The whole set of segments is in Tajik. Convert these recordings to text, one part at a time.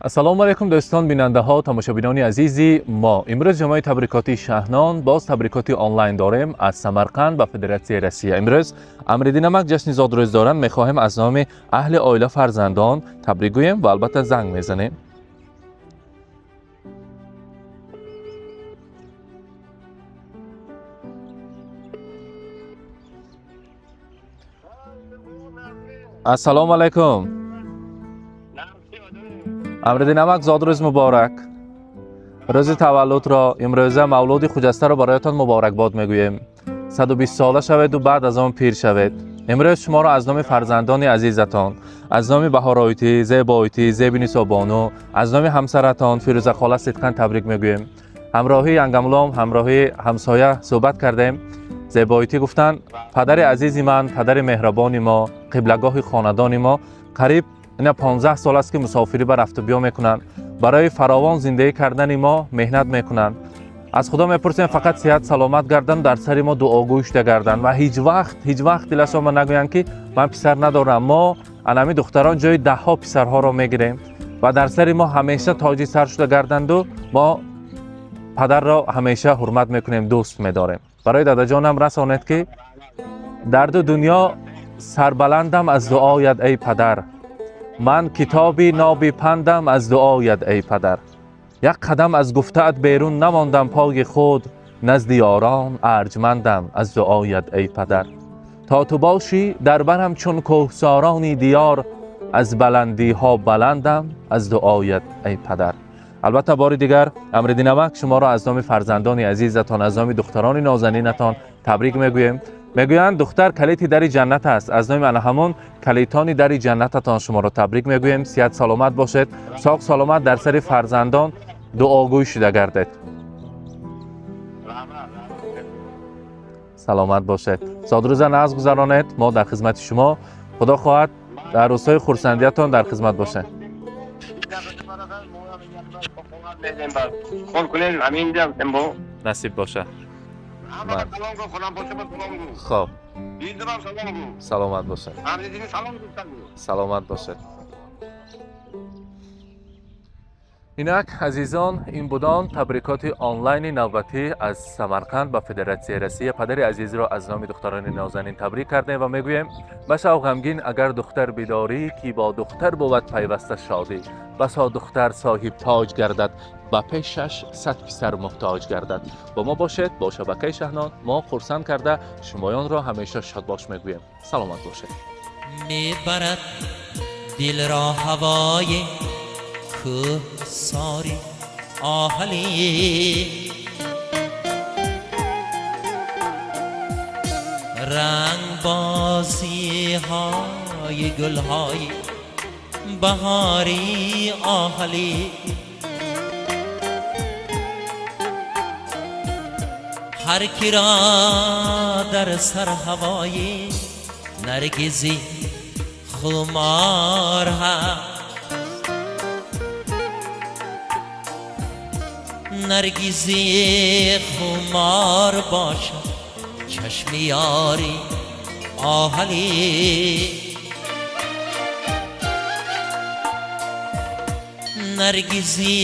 Ассалому алайкум, дӯстон, бинандаҳо, тамошобинони азизи мо. Имрӯз ҷамоаи табрикотии Шаҳнон боз табрикоти онлайн дорем аз Самарқанд ба Федератсияи Россия. Имрӯз Амриддин амак ҷашни зодрӯз доранд. Мехоҳем аз номи аҳли оила, фарзандон табрик гӯем ва албатта занг мезанем. Ассалому алайкум, Амриддин амак, зодрӯз муборак! Рӯзи таваллудро, имрӯза мавлуди хуҷастаро бароятон муборакбод мегӯем. 120 сола шаведу баъд аз он пир шавед. Имрӯз шуморо аз номи фарзандони азизатон, аз номи Баҳороитӣ, Зебоитӣ, Зебинисобону, аз номи ҳамсаратон Фирӯзахола сидқан табрик мегӯем. Ҳамроҳи янгамлом, ҳамроҳи ҳамсоя суҳбат кардем. Зебоитӣ гуфтанд: падари азизи ман, падари меҳрабони мо, қиблагоҳи хонадони мо қариб ина 15 сол аст, ки мусофирӣ ба рафту биё мекунанд, барои фаровон зиндагӣ кардани мо меҳнат мекунанд. Аз Худо мепурсем, фақат сиҳат саломат гарданд, дар сари мо дуогӯй шуда гарданд ва ҳеҷ вақт, ҳеҷ вақт дилашон нагӯянд, ки ман писар надорам. Мо анами духтарон ҷои даҳҳо писарҳоро мегирем ва дар сари мо ҳамеша тоҷи сар шуда гарданду мо падарро ҳамеша ҳурмат мекунем, дӯст медорем. Барои дадаҷонам расонед, ки дар ду дунё сарбаландам аз дуоят, эй падар, ман китоби ноби пандам аз дуоят, эй падар, як қадам аз гуфтаат берун намондам, пои худ назди ёрон арҷмандам аз дуоят, эй падар, то ту бошӣ дар барам чун кӯҳсорони диёр, аз баландиҳо баландам аз дуоят, эй падар. Албатта, бори дигар, Амриддин амак, шуморо аз номи фарзандони азизатон, аз номи духтарони нозанинатон табрик мегӯем. Мегӯянд, духтар калити дари ҷаннат аст. Аз номи ана ҳамон калитони дари ҷаннататон шуморо табрик мегӯем. Сиҳат саломат бошед, соғ саломат, дар сари фарзандон дуогӯй шуда гардед. Саломат бошед, зодрӯза нағз гузаронед. Мо дар хизмати шумо, Худо хоҳад, дар рӯзҳои хурсандиятон дар хизмат бошед. Насиб бошад. Хоб, саломат бошед, саломат бошед. Инак, азизон, ин будон табрикоти онлайни навбатӣ аз Самарқанд ба Федератсияи Россия. Падари азизро аз номи духтарони нозанин табрик кардем ва мегӯем: машав ғамгин, агар духтар бидорӣ, ки бо духтар бувад пайваста шодӣ. Басо духтар соҳиб тоҷ гардад, ба пешаш 100 писар муҳтоҷ гардад. Бо мо бошед, бо шабакаи Шаҳнон. Мо хурсанд карда шумоёнро ҳамеша шодбош мегӯем. Саломат бошед. Мебарад дилро ҳавои кӯҳсори оҳалӣ, рангбозиҳои гулҳои баҳори оҳалӣ. Ҳар киро дар сар ҳавои наргизи хумор ҳаст, наргизи хумор бошад чашми ёри оҳалӣ. Наргизи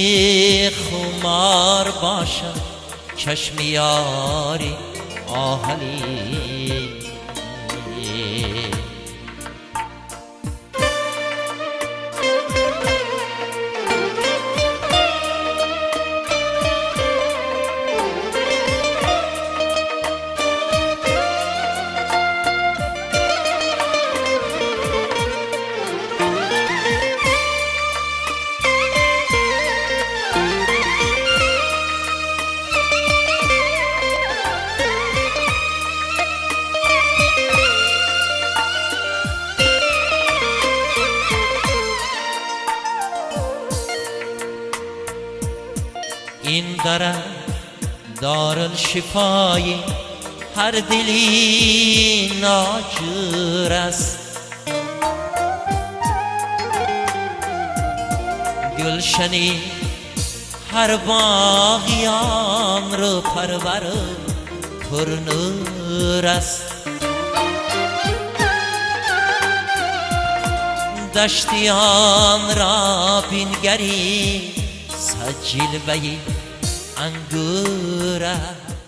хумор бошад чашми ёри оҳалӣ. Ин дара дорулшифои ҳар дили ноҷур аст, гулшани ҳар боғиён рӯ парвару пурнур аст. Даштиён ро бингарӣ, сад ҷилваи ангур аст.